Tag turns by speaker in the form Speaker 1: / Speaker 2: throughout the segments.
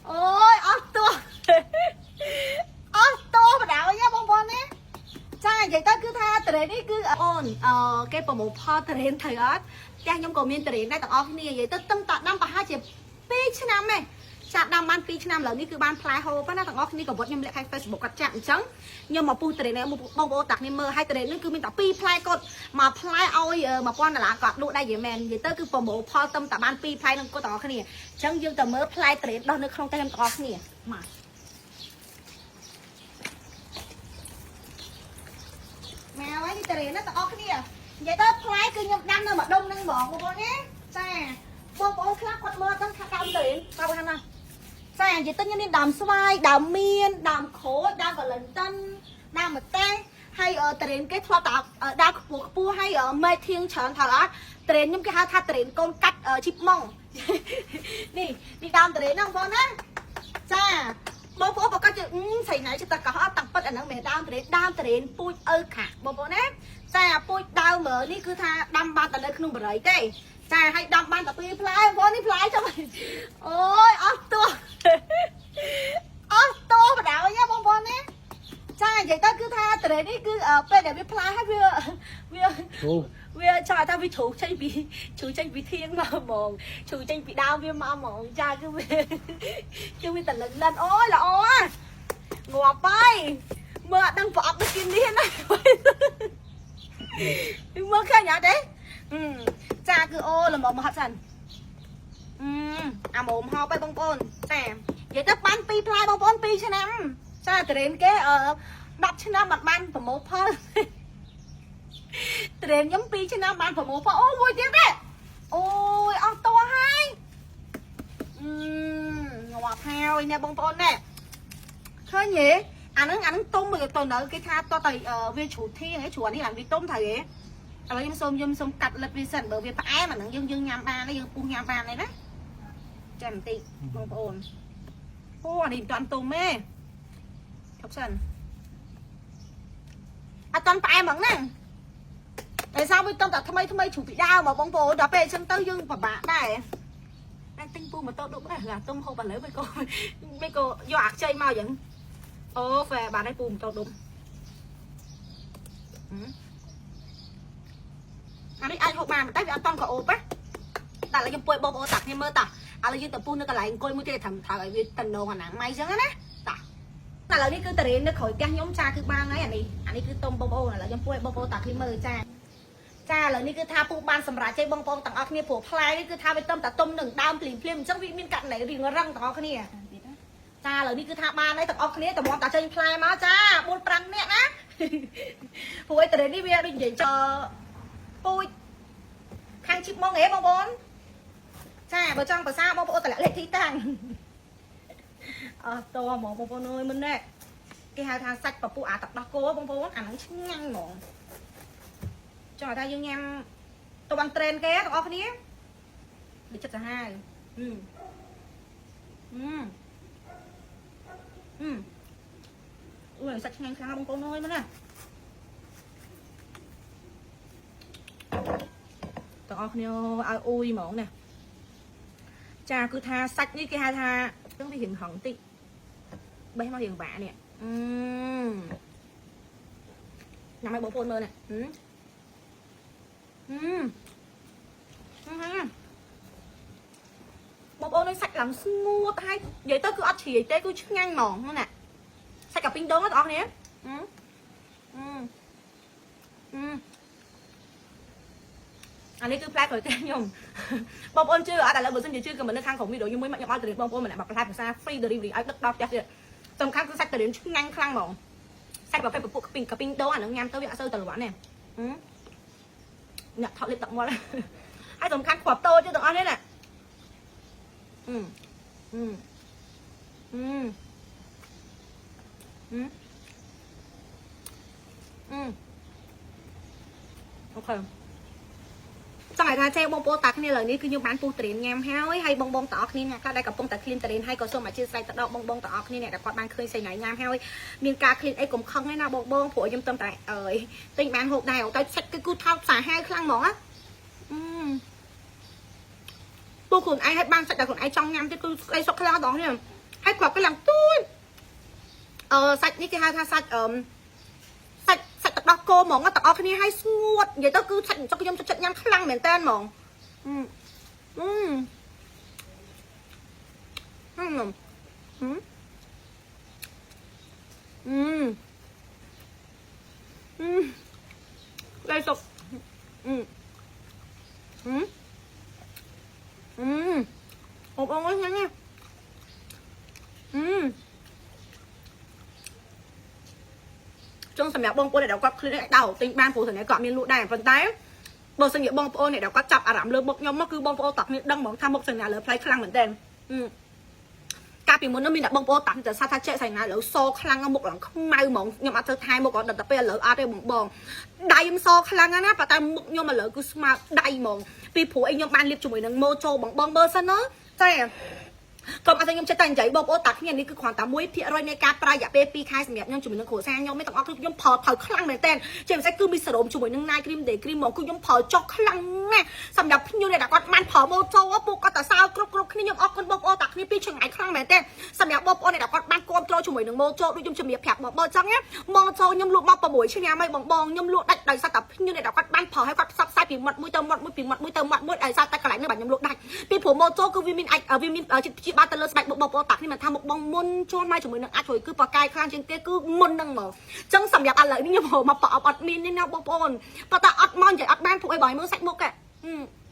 Speaker 1: អូយអស់តោះអស់តោះបដ ாய் បងប្អូនណាចានិយាយទៅគឺថាតរេនេះគឺអូនអឺគេប្រមូលផលតរេនត្រូវអត់ផ្ទះខ្ញុំក៏មានតរេនដែរទាំងអស់គ្នានិយាយទៅទឹងតាដាំប្រហែលជា2ឆ្នាំទេចាដាំបាន2ឆ្នាំឥឡូវនេះគឺបានផ្លែហូបណាទាំងអស់គ្នាក៏វត្តខ្ញុំលាក់ឲ្យ Facebook គាត់ចាក់អញ្ចឹងខ្ញុំមកពុះតរេននេះបងប្អូនតាគ្នាមើលឲ្យតរេននេះគឺមានតែ2ផ្លែគាត់មកផ្លែឲ្យ1000ដុល្លារគាត់លក់ដែរយីមែននិយាយទៅគឺប្រមូលផលទឹមតែបាន2ផ្លែនឹងគាត់ទាំងអស់គ្នាអញ្ចឹងយើងទៅមើលផ្លែតរេនដោះនៅក្នុងផ្ទះខ្ញុំទាំងអស់គ្នាមក មកហើយនេះតរេនណាទាំងអស់គ្នានិយាយទៅផ្លែគឺខ្ញុំដាំនៅម្ដុំហ្នឹងហ្មងបងប្អូនណាចាបងប្អូនខ្លះគាត់មើលដល់ថាដើមតរេនបងប្អូនណាចានិយាយទៅខ្ញុំមានដើមស្វាយដើមមៀនដើមក្រូចដើមកាលិនតិនដើមម្ទេសហើយតរេនគេធ្លាប់តែដើមខ្ពស់ខ្ពស់ហើយមេធៀងច្រើនថាអត់តរេនខ្ញុំគេហៅថាតរេនកូនកាត់ជីបម៉ុងនេះនេះដើមតរេនហ្នឹងបងប្អូនណាចាបងប្អូនប្រកាសជាស្រីណៃចិត្តតែកោះអត់តាំងពិតអាហ្នឹងមិនដើមតរេនដើមតរេនពូជឪខាបងប្អូនណាចាពូជដើមនេះគឺថាដាំបានតែនៅក្នុងបរិយទេចាឲ្យដាំបានតែពីរផ្លែបងប្អូននេះផ្លែចាំអូយអស់តោះអស់តោះបដ ாய் បងប្អូនណាចានិយាយទៅគឺថាតរេននេះគឺពេលដែលវាផ្លែហើយវាវា
Speaker 2: អូ
Speaker 1: វាចង់ឲ្យថាវាជ្រុះចេញពីជ្រុះចេញពីធៀងមកហ្មងជ្រុះចេញពីដើមវាមកហ្មងចាគឺវាគឺវាតលិនលិនអូយល្អណាស់ងាប់ហើយមើលអត់ដឹងប្រអប់ដូចជានេះណាមើលឃើញអត់ទេចាគឺអូល្មមមកហត់សិនអឺអាមុំហប់ហើយបងប្អូនចានិយាយទៅបានពីរផ្លែបងប្អូន2ឆ្នាំចាតរេនគេអឺ10ឆ្នាំអត់បានប្រមូលផល ត្រេនខ្ញុំ2ឆ្នាំបានប្រមូលផលអូមួយទៀតទេអូយអស់តោះហើយអឺងាប់ហើយណែបងប្អូនណែឃើញទេអាហ្នឹងអាហ្នឹងទុំទៅទៅនៅគេថាតោះតែវាជ្រូធៀងឯងជ្រូអានេះអាវាទុំត្រូវទេឥឡូវខ្ញុំសូមខ្ញុំសូមកាត់លិតវាសិនបើវាផ្អែមអាហ្នឹងយើងយើងញ៉ាំបានយើងពុះញ៉ាំបានទេណាចាំបន្តិចបងប្អូនអូអានេះមិនតាន់ទុំទេឈប់សិនអត់តាន់ផ្អែមហ្មងហ្នឹង តែសារវាតំតែថ្មីថ្មីជ្រុះពីដើមមកបងប្អូនដល់ពេលអញ្ចឹងទៅយើងពិបាកដែរតែទិញពូម៉ូតូឌុបដែរអាទុំហូបឥឡូវមិនក៏មិនក៏យកអាខ្ចីមកអញ្ចឹងអូហ្វែបានហើយពូម៉ូតូឌុបអានេះអាចហូបបានតែវាអត់តន់ក៏អូបណាតែឥឡូវខ្ញុំពួយបងប្អូនតាគ្នាមើលតាឥឡូវយើងទៅពុះនៅកន្លែងអង្គុយមួយទៀតត្រឹមត្រូវឲ្យវាតំណងអាណាម៉ៃអញ្ចឹងណាតាឥឡូវនេះគឺតរេននៅក្រោយផ្ទះខ្ញុំចាគឺបានហើយអានេះអានេះគឺទុំបងប្អូនឥឡូវខ្ញុំពួយបងប្អូនតាគ្នាមើលចា ចាឥឡូវនេះគឺថាពូបានសម្រាប់ជ័យបងប្អូនទាំងអស់គ្នាព្រោះផ្លែនេះគឺថាវាទំតែទុំនឹងដើមភ្លាមភ្លាមអញ្ចឹងវាមានករណីរៀងរឹងទាំងអស់គ្នាចាឥឡូវនេះគឺថាបានហើយទាំងអស់គ្នាតម្រាំតាចេញផ្លែមកចា4 5នាក់ណាព្រោះអីតរេនេះវាដូចនិយាយចពូជខាងជីបមកហ៎បងប្អូនចាបើចង់ភាសាបងប្អូនតម្លាក់លេខទីតាំងអត់តហ្មងបងប្អូនអើយមិនណែគេហៅថាសាច់ពពុះអាទឹកដោះគោបងប្អូនអាហ្នឹងឆ្ងាញ់ហ្មង ចង់ឲ្យថាយើងញ៉ាំទៅបានត្រេនគេទាំងអស់គ្នាវាចិត្តសាហាវហឹមហឹមហឹមអូយសាច់ឆ្ងាញ់ខ្លាំងណាស់បងប្អូនអើយមើលណាទាំងអស់គ្នាឲ្យអ៊ុយហ្មងណាចាគឺថាសាច់នេះគេហៅថាហ្នឹងវារៀងហឹងតិចបេះមករៀងបាក់នេះអឺញ៉ាំឲ្យបងប្អូនមើលណាហឹម អឺបងប្អូននឹងសាច់ឡើងស្ងួតហើយនិយាយទៅគឺអត់ជ្រាយទេគឺឆ្ងាញ់ហ្មងហ្នឹងណាសាច់កាពីងដងណាបងប្អូនអឺអឺអឺអានេះគឺផ្លែក្រោយផ្ទះខ្ញុំបងប្អូនជឿអត់ឥឡូវបើសិនជាជឿក៏មិននៅខាងក្រោមវីដេអូខ្ញុំមួយមកខ្ញុំឲ្យទៅរៀនបងប្អូនម្នាក់មកផ្លែភាសា free delivery ឲ្យដឹកដល់ផ្ទះទៀតសំខាន់គឺសាច់ទៅរៀនឆ្ងាញ់ខ្លាំងហ្មងសាច់ប្រភេទពពួកកាពីងកាពីងដងអាហ្នឹងញ៉ាំទៅវាអត់សូវត្រលាក់ទេ អ្នកថតលេបទឹកមាត់ហើយសំខាន់គ្រាប់តូចទេទាំងអស់នេះណាអឺអឺអឺអឺអឺOK ចង់ឲ្យថាចេះបងប្អូនតាគ្នាឥឡូវនេះគឺខ្ញុំបានពុះតរៀនញ៉ាំហើយហើយបងបងទាំងអស់គ្នាអ្នកខ្លះដែលកំពុងតែឃ្លានតរៀនហើយក៏សូមអធិស្ឋានទៅដល់បងបងទាំងអស់គ្នាអ្នកដែលគាត់បានឃើញសេណៃញ៉ាំហើយមានការឃ្លានអីកុំខឹងឯណាបងបងព្រោះខ្ញុំទំតែអើយទិញបានហូបដែរតែសាច់គឺគូថោកសាហាវខ្លាំងហ្មងណាអឺព ពោះខ្លួនឯងឲ្យបានសាច់តែខ្លួនឯងចង់ញ៉ាំទៀតគឺស្អីសុកខ្លាំងដល់នេះហើយគ្រាប់គេឡើងទូចអឺសាច់នេះគេហៅថាសាច់អឺសាច់សាច់ទឹកដោះគោហ្មងទាំងអស់គ្នាឲ្យស្ងួតនិយាយទៅគឺសាច់ចុកខ្ញុំចិត្តញ៉ាំខ្លាំងមែនតើហ្មងអឺអឺអឺអឺអឺអឺដៃសុកអឺអឺអឺអូបងអើយញ៉ាំអឺចង់សម្រាប់បងប្អូនដែលគាត់ឃ្លៀងអាចដោទិញបានព្រោះតែគាត់មានលក់ដែរប៉ុន្តែបើសិនជាបងប្អូនអ្នកដែលគាត់ចាប់អារម្មណ៍លើមុខខ្ញុំមកគឺបងប្អូនតាក់គ្នាដឹងហ្មងថាមុខសញ្ញាលើផ្លៃខ្លាំងមែនទែនកាលពីមុននោះមានតែបងប្អូនតាំងតែសាថាចេះសញ្ញាលើសខ្លាំងមុខឡើងខ្មៅហ្មងខ្ញុំអត់ទៅថែមុខដល់តែពេលឥឡូវអត់ទេបងបងដៃខ្ញុំសខ្លាំងណាស់ប៉ុន្តែមុខខ្ញុំឥឡូវគឺស្មើដៃហ្មងពីព្រោះអីខ្ញុំបានលាបជាមួយនឹងម៉ូជូបងបងមើលសិនណាចាកុំអត់ខ្ញុំចិត្តតែនិយាយបងប្អូនតាគ្នានេះគឺគ្រាន់តែ1%នៃការប្រើរយៈពេល2ខែសម្រាប់ខ្ញុំជាមួយនឹងគ្រួសារខ្ញុំឯងទាំងអស់គឺខ្ញុំផលផលខ្លាំងមែនតើជាពិសេសគឺមីសេរ៉ូមជាមួយនឹង night cream day cream មកគឺខ្ញុំផលចុះខ្លាំងណាស់សម្រាប់ភ្ញៀវដែលគាត់បានផលម៉ូជូពួកគាត់តសើគ្រប់គ្រប់គ្នាខ្ញុំអរគុណបងប្អូនតាគ្នាពីឆ្ងាយខ្លាំងមែនតើសម្រាប់បងប្អូនដែលគាត់បានគ្រប់គ្រងជាមួយនឹងម៉ូជូដូចខ្ញុំជំរាបប្រាប់បងបងចឹងណាម៉ូជូខ្ញុំលក់មក6ឆ្នាំហើយបងបងខ្ញុំលក់ដាច់ដោយសារតែភ្ញៀវដែលគាត់បានផលឲ្យគាត់ផ្សព្វផ្សាយពីមាត់មួយទៅមាត់មួយពីមាត់មួយទៅមាត់មួយដោយសារតែកន្លែងនេះបាទខ្ញុំលក់ដាច់ពីព្រោះម៉ូជូគឺវាមានអាចវាមានជាតិព្យាបាលទៅលើស្បែកមុខបងប្អូនតាគ្នាមិនថាមុខបងមុនជួនមកជាមួយនឹងអាចជួយគឺបកាយខ្លាំងជាងគេគឺមុននឹងមកចឹងសម្រាប់ឥឡូវនេះខ្ញុំមកប្រអប់អត់មាននេះណាបងប្អូនប៉ុន្តែអត់មកនិយាយអត់បានព្រោះអីបងមើលសាច់មុខហ៎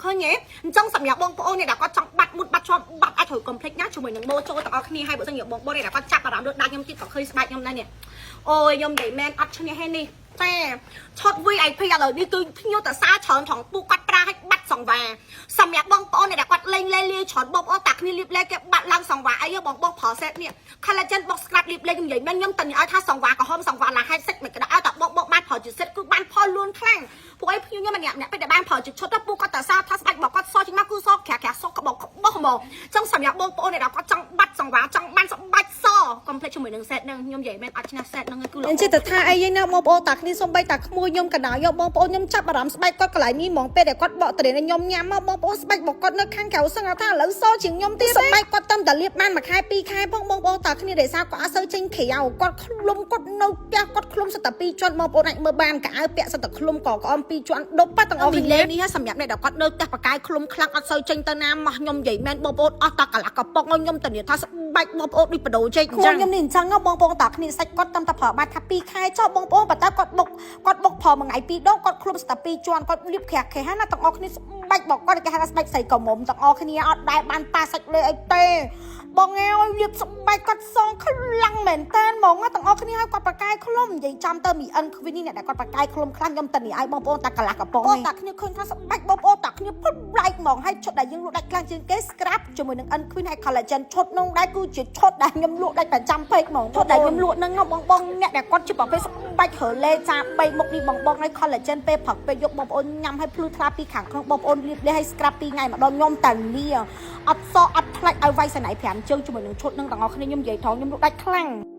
Speaker 1: ឃើញទេអញ្ចឹងសម្រាប់បងប្អូនអ្នកដែលគាត់ចង់បាត់មុតបាត់ជាប់បាត់អាចត្រូវកុំភ្លេចណាជាមួយនឹងម៉ូជូទាំងអស់គ្នាហើយបើសិនជាបងប្អូនអ្នកដែលគាត់ចាប់អារម្មណ៍លើដាច់ខ្ញុំទៀតក៏ឃើញស្បែកខ្ញុំដែរនេះអូយខ្ញុំនិយាយមែនអត់ឈ្នះទេនេះចាឈុត VIP ឥឡូវនេះគឺភ្ញៀវតសាច្រើនថងពូគាត់ប្រើឲ្យបាត់សង្វាសម្រាប់បងប្អូនអ្នកដែលគាត់លេងលេលាច្រើនបងប្អូនតាគ្នាលៀបលេគេបាត់ឡើងសង្វាអីបងបងប្រើសេតនេះ collagen បុក scrub លៀបលេខ្ញុំនិយាយមែនខ្ញុំតែនិយាយថាសង្វាក្រហមសង្វាឡាហេតុសិចមិនក៏ដោយឲ្យតែបងបងបានប្រើជាសេតគឺបានផលលឿនខ្លាំងពួកអីភ្ញៀវខ្ញុំម្នាក់ម្នាក់ពេលដែលបានប្រើជាឈុតទៅពូគាត់តសាថាស្បែករបស់គាត់សជាងមកគឺសក្រាក្រាសក្បោកក្បោះហ្មងចឹងសម្រាប់បងប្អូនអ្នកដែលគាត់ចង់បាត់សង្វាចង់បានស្បែកសកុំភ្លេចជាមួយនឹងសេតនឹងខ្ញុំនិយាយមែនអត់ឈ្នះសេតនឹងគឺ
Speaker 2: អញ្ចឹងទៅថាអីយើងណាបងប្អូនតាគ្នាសំបីតាក្មួយខ្ញុំកណ្ដាលយកបងប្អូនខ្ញុំចាប់អារម្មណ៍ស្បែកគាត់កន្លែងនេះហ្មងពេលដែលគាត់បកតរៀនឲ្យខ្ញុំញ៉ាំមកបងប្អូនស្បែករបស់គាត់នៅខាងក្រៅសឹងថាឥឡូវសជាងខ្ញុំទៀតស្បែកគាត់តំតែលាបបានមួយខែពីរខែផងបងប្អូនតាគ្នាដែលសារគាត់អត់សូវចេញក្រៅគាត់ឃ្លុំគាត់នៅផ្ទះគាត់ឃ្លុំសិតតែពីរជាន់បងប្អូនអាចមើលបានកៅអៅពាក់សិតតែឃ្លុំកក្អមពីរជាន់ដប់ប៉ទាំងអស់គ្នានេះសម្រាប់អ្នកដែលគាត់នៅផ្ទះបកាយឃ្លុំខ្លាំងអត់សូវចេញទៅណាមកខ្ញុំនិយាយមែនបងប្អូនអស់តកន្លះកំប៉ុងឲ្យខ្ញុំតានាថាស្បែកបងប្អូនដូចបដូរចេកអញ្ចឹងខ្ញុំនេះអញ្ចឹងបងប្អូនតាគ្នាសាច់គាត់តំតែប្រើបាត់ថា2ខែចុះបងប្អូនប៉ុន្តែគាត់បុកគាត់បុកប្រើមួយថ្ងៃពីរដងគាត់ឃ្លុំស្តាពីរជាន់គាត់លាបក្រាស់ក្រាស់ណាទាំងអស់គ្នាស្បែករបស់គាត់គេហៅថាស្បែកស្រីក្រមុំទាំងអស់គ្នាអត់ដែលបានប៉ាសាច់លេអីទេបងអើយលាបស្បែកគាត់សងខ្លាំងមែនតើហ្មងទាំងអស់គ្នាឲ្យគាត់ប្រកែកឃ្លុំនិយាយចំទៅមីអិនខ្វីនេះអ្នកដែលគាត់ប្រកែកឃ្លុំខ្លាំងខ្ញុំតនីឲ្យបងប្អូនតាកន្លះកំប៉ុងនេះតាគ្នាឃើញថាស្បែកបងប្អូនតាគ្នាប្លែកហ្មងហើយឈុតដែលយើងលក់ដាច់ខ្លាំងជាងគេ scrap ជាមួយនឹង N Queen ហើយ collagen ឈុតនោះដែរគឺជាឈុតដែលខ្ញុំលក់ដាច់ប្រចាំពេកហ្មងឈុតដែលខ្ញុំលក់ហ្នឹងបងបងអ្នកដែលគាត់ជាប្រភេទស្បែករើលេចា3មុខនេះបងបងហើយ collagen ពេលព្រឹកពេលយប់បងប្អូនញ៉ាំឲ្យភ្លឺថ្លាពីខាងក្នុងបងប្អូនលាបលេឲ្យ scrap 2ថ្ងៃម្ដងខ្ញុំតានីអត់សអត់ខ្លាច់ឲ្យវាយសណៃ5ជើងជាមួយនឹងឈុតហ្នឹងទាំងអស់គ្នាខ្ញុំនិយាយថងខ្ញុំលក់ដាច់ខ្លាំង។